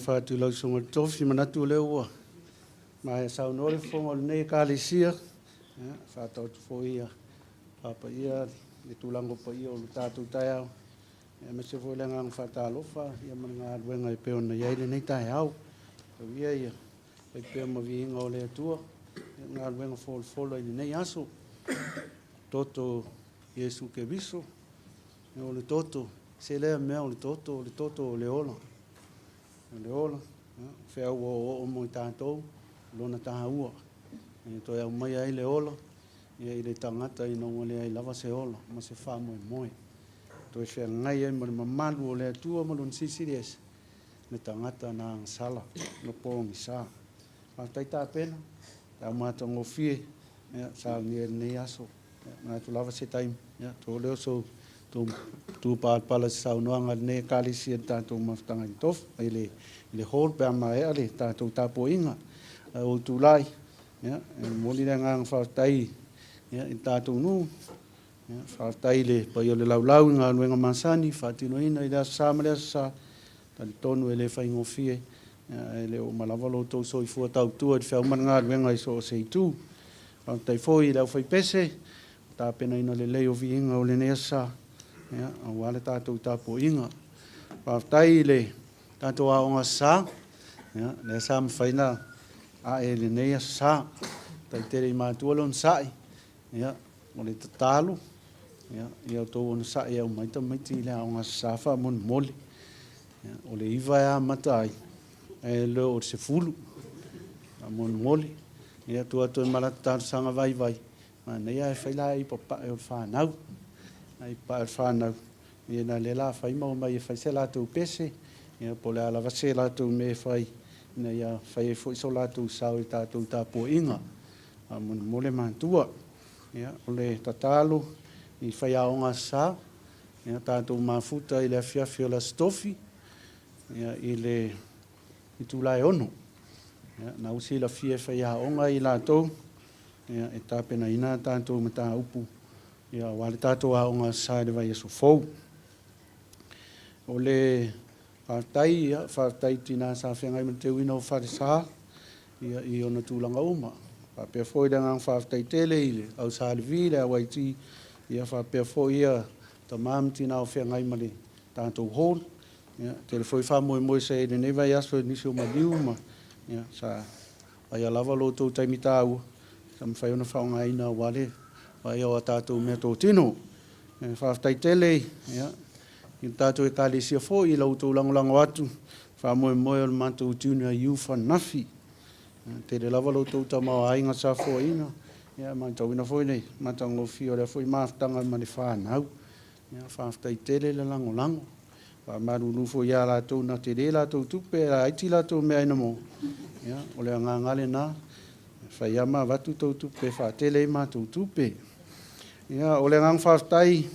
faatalofa atu i lau Susuga i le Tofi, manatu o lea ua maea saunoa le fofoga o lenei Ekalesia. Ia, faataoto foi ia faapaia le tulaga o paia o le tatou taeao, aemaise foi le agaga faatalofa ia ma le galuega e pei ona i ai lenei taeao. Tau ia ia fai pea ma viiga o le Atua ia galuega folafola i lenei aso. Toto Iesu Keriso, o le toto, se lea mea o le toto, o le toto o le ola. O le ola, feau ua oooo mo i tatou, lona taua. E toe aumaia ai le ola ia i le tagata ina ua leai lava se ola ma se faamoemoe. Toe feagai ai ma le mamalu o le Atua ma lona Silisili Ese, le tagata na agasala ma pogisa. Faafetai tapena, tau matagofie, ia, saunia i lenei aso. Ia, manatu lava se taimi, ia, to lea o sou tupalapala i se saunoaga a lenei Ekalesia i le tatou mafutaga i le tofu, i le, i le hall pe a maea le tatou tapuaiga. Ae ua ou tulai, ia, e momoli le agaga faafetai, ia, i le tatou nuu, ia, faafetai i le paia o le laulau i galuega masani faatinoina i le Aso Sa ma le Aso Sa, talitonu e le faigofie, ia, ae le o uma lava lo outou soifua tautua i le feau ma le galuega i so o se itu. Faafetai foi i le aufaipese, tapenaina lelei o viiga o lenei aso Sa, ia, aua le tatou tapuaiga. Faafetai i le tatou aoga Aso Sa, ia, lea sa mafai ona ae i lenei Aso Sa. Faafetai tele i matua le onosai, ia, o le tatalo, ia, ia outou onosai e aumai tamaiti i le aoga Aso Sa faamolemole. Ia, o le 9 e amata ai, ae le o le 10. Faamolemole, ia tuu atu ai ma la ta talosaga vaivai, manaia ae fai la i papae o le fanau. Ai papae o le fanau, ia na lea la fai ma omai e fai se latou pese, ia po o le a lava se latou mea e fai, ina ia fai ai foi so latou sao i tatou tapuaiga. Faamolemole matua. Ia, o le tatalo i faiaoga Aso Sa, ia tatou mafuta i le afiafi o le Aso Tofi, ia, i le itula e 6. Ia, na ua silafia e faiaoga i latou, ia, e tapenaina a tatou mataupu, ia, aua le tatou aoga Aso Sa i le vaiaso fou. O le faafetai, ia, faafetai i tina sa feagai ma le teuina o falesa, ia, i ona tulaga uma. Faapea foi le agaga faafetai tele i le au Sa Levi, le AYT, ia faapea foi ia tama ma tina o feagai ma le tatou hall. Ia, tele foi faamoemoe sa i ai i lenei vaiaso i nisi o maliu ma, ia, sa vaia lava lo outou taimi taua, sa mafai ona faaaogaina aua le vaaia o a tatou meatotino. Faafetai tele, ia, i le tatou Ekalesia foi i la outou lagolago atu, faamoemoe o le matou Junior Youth ananafi. Ia, tele lava lo outou tamaoaiga sa foaina, ia, matauina foi le matagofie o lea foi mafutaga ma le fanau. Ia, faafetai tele le lagolago. Faamalulu foi ia latou na tele latou tupe, laiti latou meaai na maua, ia, o le agaga lava lena, e fai lava ma avatu tou tupe e faatele ai matou tupe. Ia, o le agaga faafetai,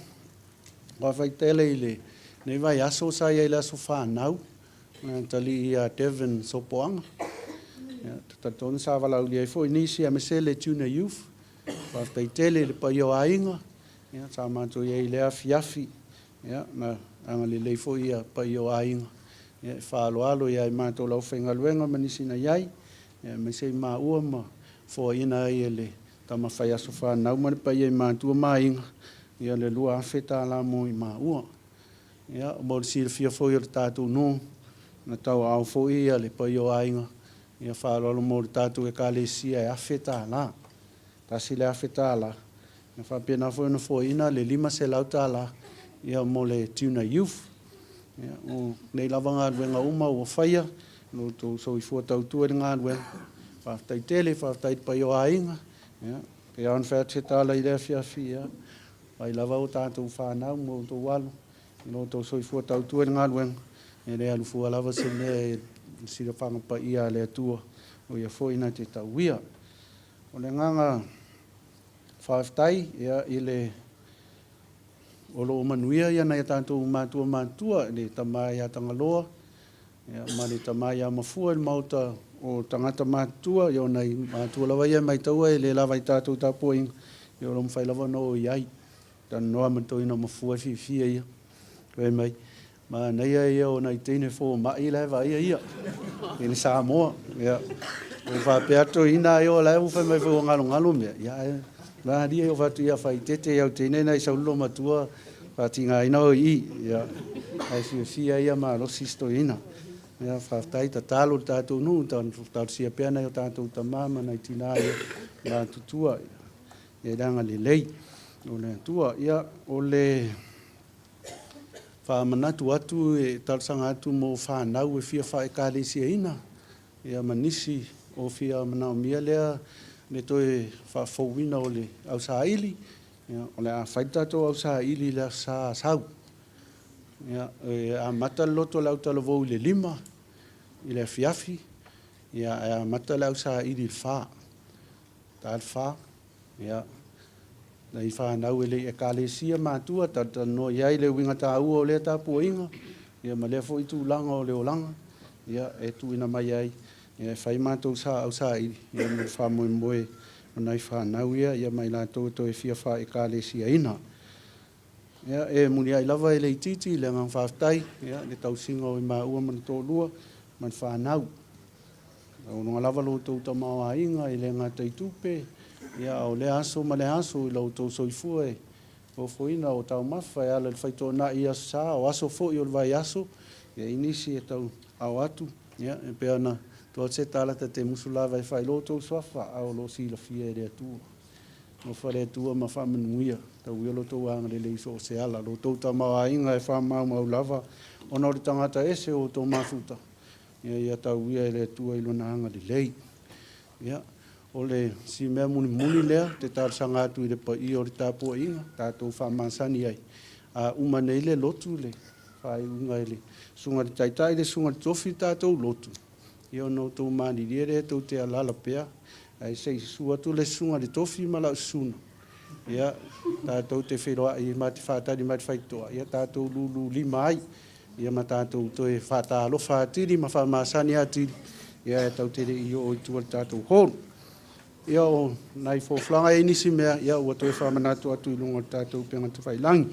faafetai tele i lenei vaiaso sa i ai i le aso fanau, atalii ia Devin Sopoaga. Ia, e talitonu sa valaaulia ai foi nisi aemaise le Junior Youth. Faafetai tele i le paia o aiga, ia, sa matou i ai i lea afiafi. Ia, na agalelei foi ia paia o aiga, ia, e faaaloalo ia i matou le aufaigaluega ma nisi na i ai, ia, aemaise i maua ma foaiina ai e le tama fai aso fanau ma le paia i matua ma aiga, ia le $2,000 mo i maua. Ia, mo le silafia foi o le tatou nuu, na tauaao foi ia le paia o aiga, ia faaaloalo mo le tatou Ekalesia e $1,000. $1,000. Na faapena foi ona foaiina le $500 ia mo le Tuna Youth. Ia, o nei lava galuega uma ua faia, lo outou soifua tautua i le galuega. Faafetai tele, faafetai i le paia o aiga. Ia, pei lava ona fai atu se tala i le afiafi, ia, vaai lava o tatou fanau ma outou alo, i lo outou soifua tautua i le galuega, e le alu fua lava se mea i le silafaga paia a le Atua, o ia foi na te tauia. O le agaga faafetai ia, i le o lo o manuia ia nai a tatou matua matutua, le tama ia Tagaloa ia, ma le tama ia Mafua i le maota o tagata matutua, ia o nai matua lava ia e maitaua e le lava i tatou tapuaiga, ia o lo o mafai lava ona o i ai. Talanoa ma le toeaina o Mafua e fiafia ia, fai mai, Manaia ia o nai teine fomai la e vaaia ia i le Samoa. Ia, ua faapea atu toeaina ai o la e ua fai mai foi ua galogalo mea, ia ae malie o fatu ia faaeteete i au teine na i sau lolo matua faatigaina oe i i. Ia, ae fiafia ia malosi si toeaina. Ia, faafetai tatalo le tatou nuu, talosia pea nai o tatou tama ma nai tina ia matutua ia le agalelei o le Atua. Ia, o le Faamanatu atu e talosaga atu mo fanau e fia faekalesiaina ia ma nisi o fia manaomia lea le toe faafouina o le ausaili. Ia, o le a fai le tatou ausaili i le Aso Sa Asau. Ia, e amata le loto o le autalavou i le 5 i le afiafi, ia, ae amata le ausaili i le 4. Ta le 4, ia, nai fanau e le i Ekalesia matua, talatalanoa i ai le uiga taua o lea tapuaiga, ia ma lea foi tulaga o le olaga, ia, e tuuina mai ai, ia, e fai matou sa ausaili, ia, mo le faamoemoe o nai fanau ia, ia ma i latou e toe fia faa-Ekalesiaina. Ia, e muliai lava e le itiiti le agaga faafetai, ia, i le tausiga o i maua ma le toalua ma le fanau. Lauologa lava lo outou tamaoaiga e le gata i tupe, ia, a o lea aso ma lea aso i lo outou soifua e ofoina o taumafa e ala i le faitoonai i Aso Sa, o aso foi o le vaiaso, ia, i nisi e tau ao atu, ia, e pei ona tuu atu se tala ta te musu lava e faailoa outou suafa, a o lo o silafia e le Atua. Alofa le Atua ma faamanuia, tauia lo outou agalelei i so o se ala, lo outou tamaoaiga e faamaumau lava ona o le tagata ese o outou mafuta, Ia, ia tauia e le Atua i Lona agalelei. Ia, o le si mea mulimuli lea, ou te talosaga atu i le paia o le tapuaiga, tatou faamasani ai. A uma nei le lotu, le faaiuga i le Susuga i le Taitai, le Susuga i le Tofi le tatou lotu, ia ona outou malilie lea tou te alaala pea, ae se i susu atu le Susuga i le Tofi ma lau susuga, ia, tatou te feiloai ma te faatali mai i le faitotoa, ia tatou lulu lima ai. Ia ma tatou toe faatalofa atili ma faamasani atili, ia e tatou te le i oo i tua i le tatou hall. Ia o nai folafolaga e i ai nisi mea, ia ua toe faamanatu atu i luga o le tatou upega tafailagi.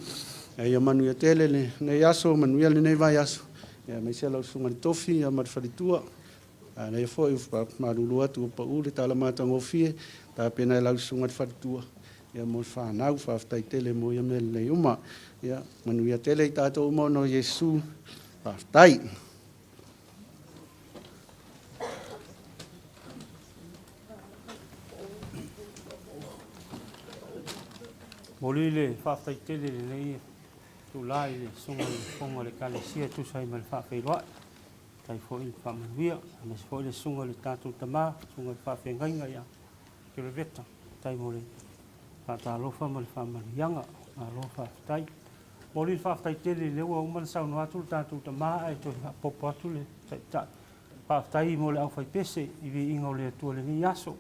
Ia, ia manuia tele lenei aso, manuia lenei vaiaso, ia aemaise lau susuga i le tofi ia ma le faletua. A lea foi ua faamalulu atu ua pau le tala matagofie, tapena e lau susuga i le faletua ia mo le fanau. Faafetai tele mo ia mea lelei uma. Ia manuia tele i tatou uma ona o Iesu. Faafetai. Momoli le faafetai tele i lenei itula i le Susuga i le Fofoga o le Ekalesia e tusa ai ma le faafeiloai. Faafetai foi le faamanuia, aemaise foi le susuga i le tatou tama, susuga i le faafeagaiga ia Kereveta. Faafetai mo le faatalofa ma le faamanuiaga. Malo faafetai. Momoli le faafetai tele lea ua uma ona saunoa atu le tatou tama ae toe faaopoopo atu le Taitai. Faafetai mo le aufaipese i viiga o le Atua i lenei aso.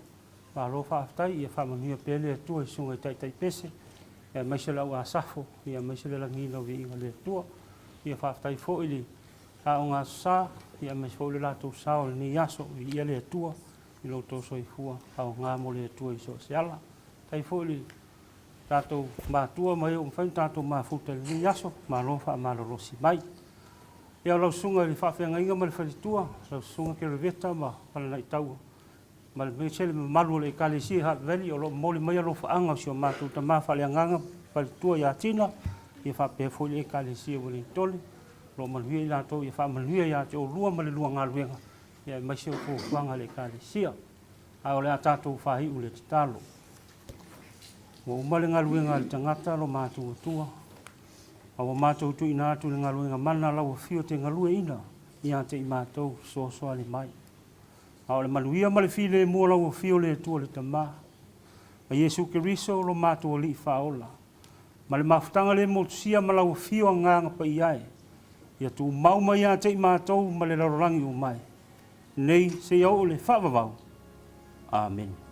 Malo faafetai, ia faamanuia pea le Atua i susuga i taitai pese, aemaise le au Asafo, aemaise le lagiina o viiga o le Atua. Ia faafetai foi i le Aoga Aso Sa, aemaise foi o le latou sao i lenei aso. Viia le Atua i lo outou soifua aoga mo le Atua i so o se ala. Faafetai foi i le tatou matua ma e ua mafai ona tatou mafuta i lenei aso, malo faamalolosi mai. Ia, o lau susuga i le faafeagaiga ma le faletua, lau susuga Kereveta ma Falanaitaua, ma aemaise le mamalu o le Ekalesia i Hutt Valley o lo o momoli mai alofaaga o si o matou tama faaleagaga faletua ia Tina, ia faapea foi le Ekalesia i Ueligitone, o lo o manuia i latou, ia faamanuia ia te oulua ma le lua galuega, ia aemaise o fuafuaga a le Ekalesia. Ae o le a tatou faaiu le tatalo. Ua uma le galuega a le tagata lo matou Atua, ma ua matou tuuina atu le galuega mana lau afio te galueina ia te i matou fesoasoani mai. A o le manuia ma le filemu o lau Afio le Atua le Tama, ma Iesu Keriso lo matou Alii Faaola, ma le mafutaga le motusia ma lau Afio Agaga Paia e, ia tumau mai ia te i matou ma le lalolagi uma e, nei seia oo i le faavavau. Amene.